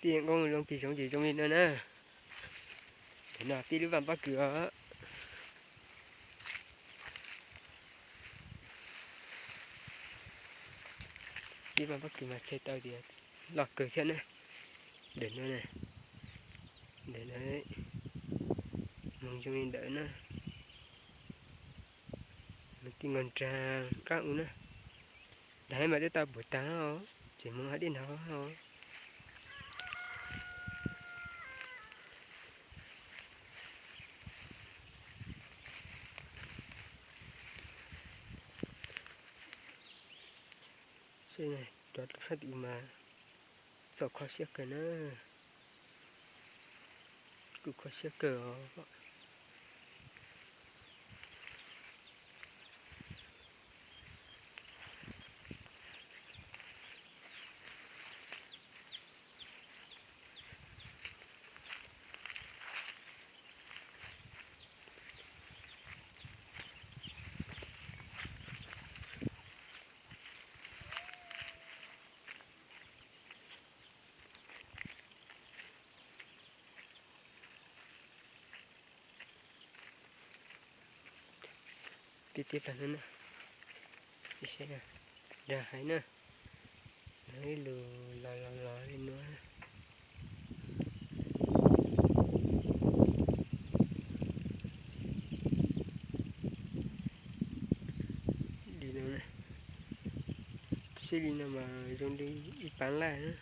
Tij Nkauj Zoo pis zoov ces zoo li no na. Ntawm no tij lub vaj pob kws os. Tij vaj pob kws mas chaw tau tias loj kawg thiab na. Ntawm no, ntawm no, moog zoo li ntawm na. Moog tij nkaus nraag qaab u na. Nraag mas twb tau puv taag os, tseem moog hab dej nrog os. Rov lub sab tim mas txaus kho siab kawg na. Kuj kho siab kawg os. Tij tij plag no na, nraag hais na, ib lug los los los li no. Li no, sib li no mas zoo li ib paab laj na.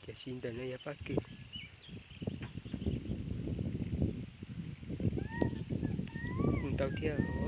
Tiam sis ntawm no yog pob kws. Kuj ntau thiab.